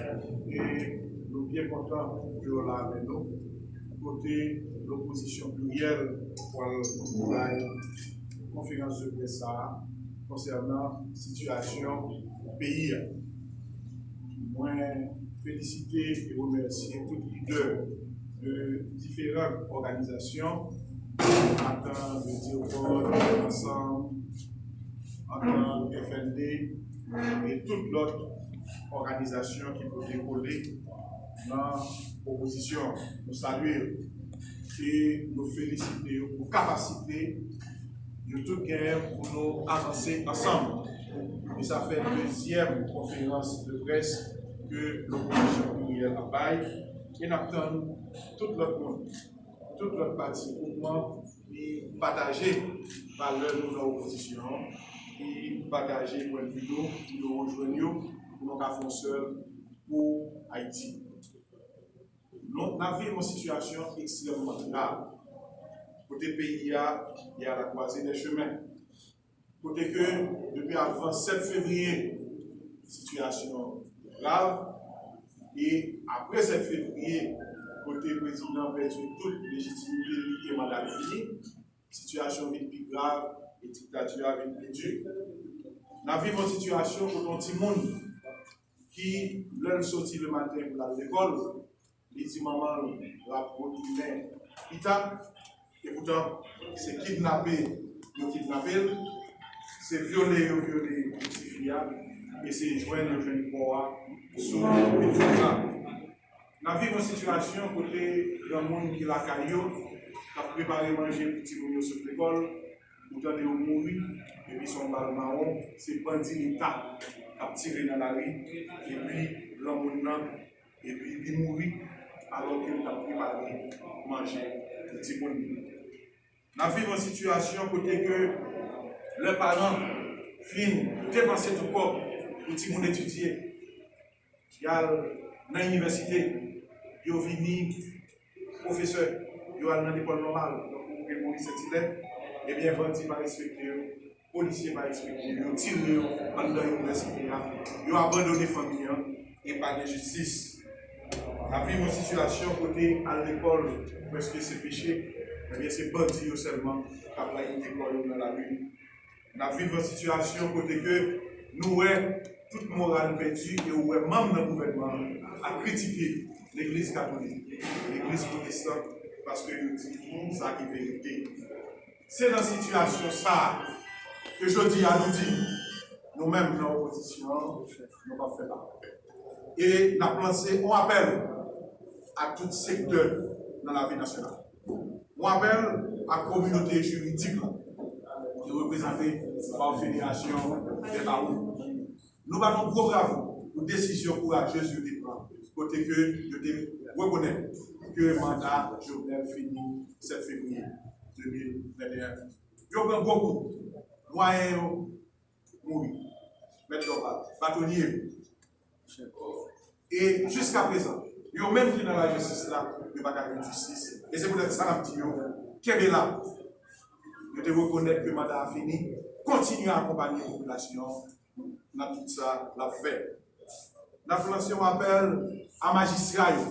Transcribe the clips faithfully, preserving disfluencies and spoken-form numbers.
E nou byen kontan pou yo la avè nou, kote lopozisyon pliryèl pral bay konferans de près sa a konsènan sitiyasyon peyi a. Mwen felisite e remèsye tout lidè de diferan òganizasyon, antan de Dirkòd, Ansanm, antan F N D, e tout lòt òganizasyon ki pote kole nan opozisyon. Nou salye yo e nou felisite yo pou kapasite yo tout genyen pou nou avanse ansanm. E sa fè dezyèm konferans de près ke lopozisyon pliryèl ap bay, e n ap tann tout lòt moun, tout lòt pati, mouvman ki pataje valè nou nan opozisyon an, ki pataje pwennvi nou, pou nou rejwenn yo, pou nou ka fè yon sèl pou Ayiti. Nou, n ap viv yon sitiyasyon ekstrèmman grav, kote peyi a, li a la croisée des chemins. Kote ke, depi avan sèt fevriye, sitiyasyon grav, e apre sèt fevriye, kote prezidan pèdi tout lejitimite li e manda l fini, sitiyasyon vin pi grav e diktati a vin pi di. N ap viv yon sitiyasyon kote yon timoun ki, lè l soti lematen pou l al lekòl, li di manman l l ap retounen pita, epoutan se kidnape yo kidnape l, se vyole yo vyole tifi a, e se jwenn yo jwenn kò a sou pye fatra. N ap viv yon sitiyasyon kote granmoun ki lakay yo, k ap prepare manje pou timoun yo sot lekòl, ou tande yo mouri, epi se yon bal mawon, se bandi Leta k ap tire nan lari, epi granmoun nan, epi li mouri, alò ke l t ap prepare manje pou timoun li. N ap viv yon sitiyasyon kote ke lè paran fin depanse tout kòb pou timoun etidye, y al nan inivèsite, yo vini pwofesè, yo al nan lekòl nòmal, tankou Gregory Saint-Hilaire, ebyen, bandi pa respekte yo, polisye pa respekte yo, yo tire yo anndan inivèsite a, yo abandone fanmi an, e pa gen jistis. N ap viv yon sitiyasyon kote al lekòl prèske se peche, ebyen, se bandi yo sèlman k ap layite kò yo nan lari. N ap viv yon sitiyasyon kote ke nou wè tout moral pèdi e ou wè manm nan gouvènman an ap kritike legliz katolik, legliz pwotestan, paske yo di sa ki verite. Se nan sitiyasyon sa a ke jodi a nou di, nou menm nan opozisyon an, nou p ap fè lapè. E n ap lanse yon apèl a tout sektè nan lavi nasyonal. Yon apèl a kominote jiridik la, ki reprezante pa Federasyon dè Bawo. Nou bat yon gwo bravo pou desizyon kourajez yo te pran, kote ke yo te rekonèt ke manda Jovenel fini sèt fevriye de mil venteyen. Yo pran gwo kou, nwaye yo mouri. Mèt Dorval, batonye yo. E jiskaprezan, yo menm ki nan lajistis la, yo pa ka jwenn jistis. E se poutèt sa n ap di yo, kenbe la. Yo te rekonèt ke manda a fini, kontinye akonpanye popilasyon an nan tout sa l ap fè. N ap lanse yon apèl a majistra yo,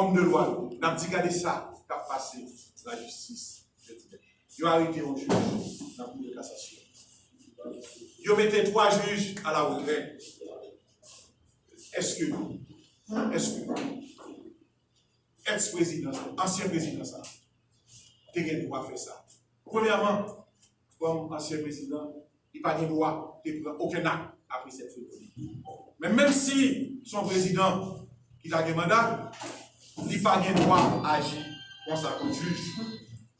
òm de lwa yo. N ap di gade sa k ap pase lajistis. Yo arete yon jij nan Kou de Kasasyon. Yo mete twa jij a la retrèt. Èske, èske èks prezidan sa, ansyen prezidan sa, te gen dwa fè sa? Premyèman, kòm ansyen prezidan, li pa gen dwa te pran okenn ak apre sèt fevriye. Men menm si se yon prezidan ki ta gen manda, li pa gen dwa aji konsa kont jij.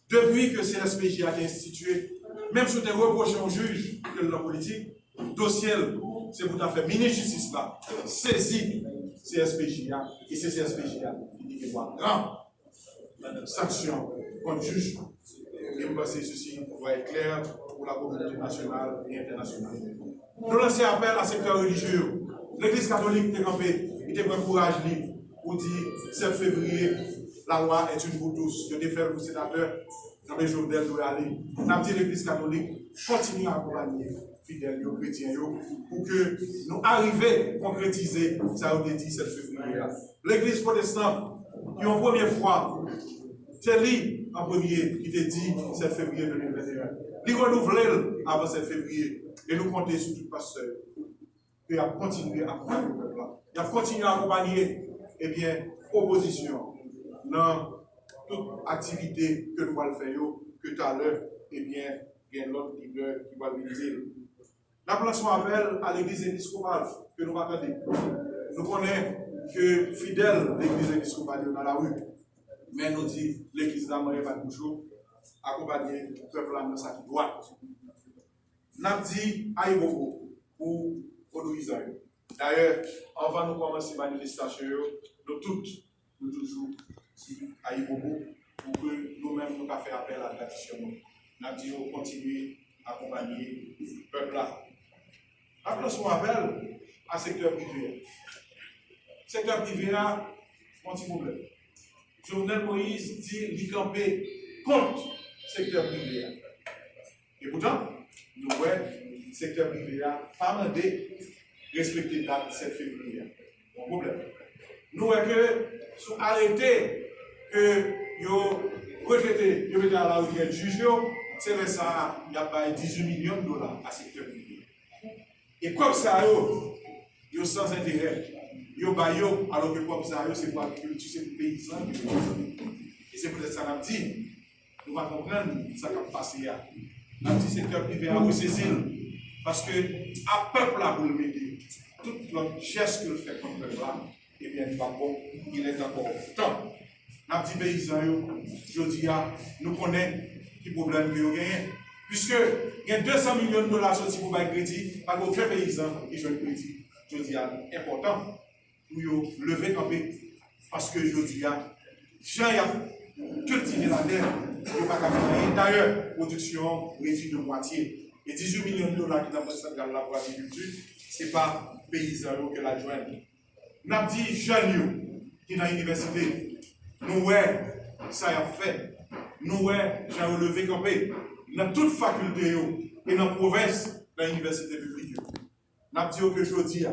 Depi ke C S P J a te enstitiye, menm si w te repwoche yon jij ke l nan politik, dosye l se pou ta fè minis jistis la sezi C S P J a, e se C S P J a ki te gen dwa pran sanksyon kont jij. E m panse sesi va èt klè pou la kominote nasyonal e entènasyonal. Nou lanse apèl a sektè relijye yo. Legliz katolik te kanpe, li te pran kouraj li pou di sèt fevriye, la loi est une pour tous. Yo te fè l pou senatè, Janbe Jovenel dwe ale. N ap di legliz katolik kontinye akonpanye fidèl yo, kretyen yo, pou ke nou arive konkretize sa yo te di sèt fevriye a. Legliz pwotestan, ki yon premye fwa, te li an premye, ki te di sèt fevriye de mil venteyen. Li renouvle l avan sèt fevriye, e nou konte sou tout pastè yo, ke y ap kontinye akonpanye pèp la. Y ap kontinye akonpanye, ebyen, opozisyon nan tout aktivite ke nou pral fè yo, ke talè, ebyen, gen lòt lidè ki pral vin di l. N ap lanse yon apèl a legliz episkopal ke nou pa tande. Nou konnen ke fidèl legliz episkopal yo nan lari, men nou di legliz la manyen bat bouch ou, akonpanye pèp la nan sa ki dwat. N ap di ayibobo pou vodouyizan yo. Dayè, anvan nou kòmanse manifestasyon yo, nou tout, nou toujou di ayibobo pou ke nou menm nou ka fè apèl a tradisyon nou. N ap di yo kontinye akonpanye pèp la. N ap lanse yon apèl a sektè prive a. Sektè prive a, yon ti pwoblèm. Jovenel Moïse di li kanpe kont sektè prive a. Epoutan, nou wè sektè prive a pa mande respekte dat sèt fevriye a. Yon pwoblèm. Nou wè ke sou arete ke yo rejete, yo mete a la rikèt jij yo, se lè sa a y ap bay dizuit milyon dola a sektè prive. E kòb sa yo, yo san enterè. Yo bay yo, alò ke kòb sa yo, se pou agrikilti, se pou peyizan ke yo bezwen. E se poutèt sa n ap di, nou pa konprann sa k ap pase a. N ap di sektè prive a resezi l, paske a pèp la pou l mete tout lòt jès ke l fè kont pèp la, ebyen, li p ap bon, il est encore temps. N ap di peyizan yo, jodi a, nou konnen ki pwoblèm ke yo genyen. Piske gen de san milyon dola soti pou bay kredi, pa gen okenn peyizan ki jwenn kredi. Jodi a, li enpòtan pou yo leve kanpe. Paske jodi a, jan y ap kiltive latè, yo pa ka fè anyen. Dayè, pwodiksyon an redui de mwatye. E dizuit milyon dola ki nan Bank Santral la pou agrikilti, se pa peyizan yo ke l al jwenn. N ap di jèn yo ki nan inivèsite, nou wè sa y ap fè. Nou wè jan yo leve kanpe nan tout fakilte yo e nan pwovens, nan inivèsite piblik yo. N ap di yo ke jodi a,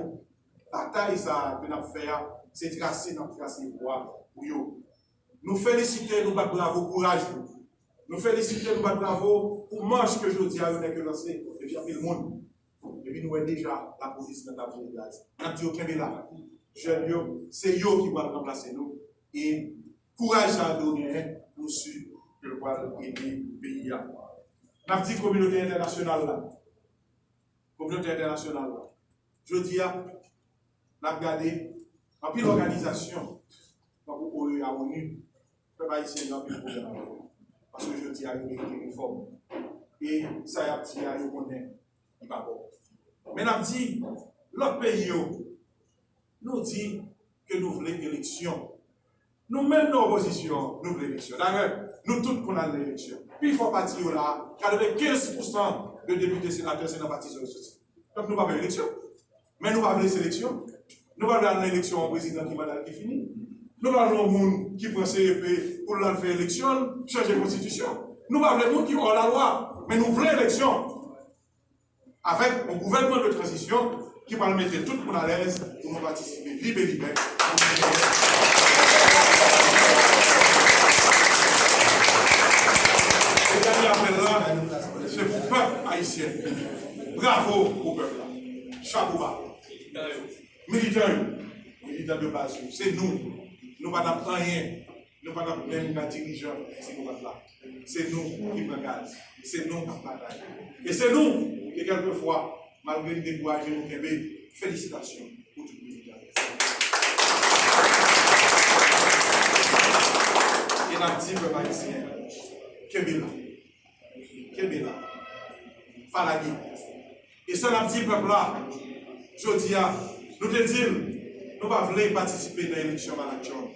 batay sa a ke n ap fè a, se trase n ap trase vwa pou yo. Nou felisite, nou bat bravo, kouraj nou. Nou felisite, nou bat bravo pou mach ke jodi a yo nèk yo lanse, epi anpil moun. Epi nou wè deja lapolis nan t ap jere gaz. N ap di yo kenbe la. Jèn yo, se yo ki pral ranplase nou. E kouraj sa a dwe genyen, nou si ke l pral ede peyi a. N ap di kominote entènasyonal la, kominote entènasyonal la, jodi a, n ap gade anpil òganizasyon, tankou O E A, onu, pèp ayisyen gen anpil pwoblèm avè yo. Paske jodi a, yo merite refòm. E sa y ap di a, yo konnen li pa bon. Men n ap di lòt peyi yo, nou di ke nou vle eleksyon. Nou menm nan opozisyon, nou vle eleksyon. Dayè, nou tout konn al nan eleksyon. Pifò pati yo la a, katrevenkenz pousan de depite, senatè, se nan pati sa yo soti. Donk nou pa vle eleksyon. Men nou pa vle seleksyon. Nou pa vle al nan eleksyon yon prezidan ki manda l ki fini. Nou pa vle yon moun ki pran C E P pou l al fè eleksyon l, chanje konstitisyon. Nou pa vle moun ki hors la loi. Men nou vle eleksyon. Avèk yon gouvènman de tranzisyon ki pral mete tout moun alèz pou nou patisipe lib e libè. E dènye apèl la, se pou pèp ayisyen. Bravo pou pèp la. Chapo ba. Militan yo, militan de baz yo, se nou. Nou pa t ap anyen, nou pa t ap menm ka dirijan sikopat la. Se nou ki pran gaz, se nou k ap batay. E se nou ki kèlkefwa, malgre n dekouraje, nou kenbe. Felisitasyon pou tout militan yo. E n ap di pèp ayisyen, kenbe la. Kenbe la. Pa lage. E sa n ap di pèp la, jodi a, nou te di l, nou pa vle patisipe nan eleksyon Malak John.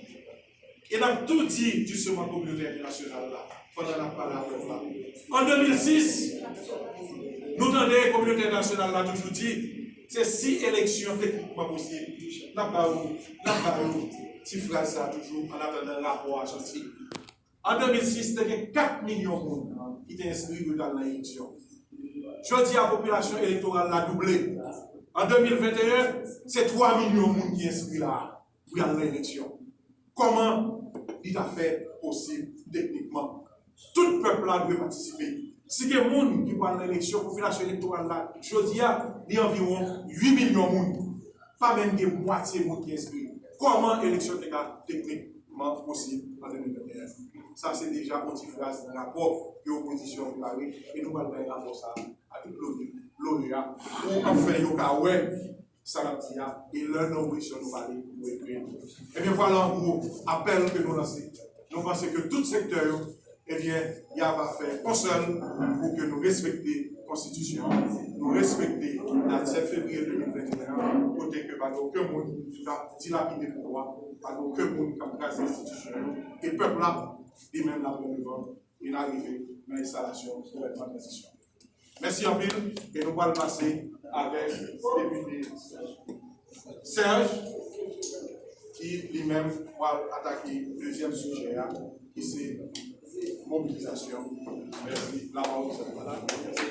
E n ap tou di, jisteman, kominote entènasyonal la, pandan n ap pale a pèp la. An de mil sis, nou tande kominote entènasyonal la toujou di, se si eleksyon teknikman posib, n ap ba yo, n ap ba yo ti fraz sa a toujou, an atandan rapò a soti. An de mil sis, te gen kat milyon moun ki te enskri pou yo t al nan eleksyon. Jodi a, popilasyon elektoral la double. An de mil venteyen, se twa milyon moun ki enskri la a pou y al nan eleksyon. Kòman li ta fè posib teknikman? Tout pèp la dwe patisipe. Si gen moun ki pral nan eleksyon, popilasyon elektoral la, jodi a, li anviwon uit milyon moun. Pa menm gen mwatye moun ki enskri. Kòman eleksyon te ka teknikman posib an de mil venteyen? Sa se deja yon ti fraz nan rapò ke opozisyon an prepare, e nou pral bay rapò sa a a tout lone-, loneya, pou anfen yo ka wè sa n ap di a, e lè nan opozisyon nou pale, nou ekri. Ebyen, vwala an gwo apèl ke nou lanse. Nou panse ke tout sektè yo, ebyen, y ava fè yon sèl pou ke nou respekte konstitisyon an, nou respekte dat sèt fevriye de mil venteyen an, kote ke pa gen okenn moun k ap dilapide pouvwa, pa gen okenn moun k ap kraze enstitisyon yo, e pèp la, li menm, l ap pran devan, e n a rive nan enstalasyon gouvènman tranzisyon. Mèsi anpil, e nou pral pase avèk depite Serge, ki li menm pral atake dezyèm sijè a, ki se mobilizasyon. Mèsi. Lapawòl se pou la.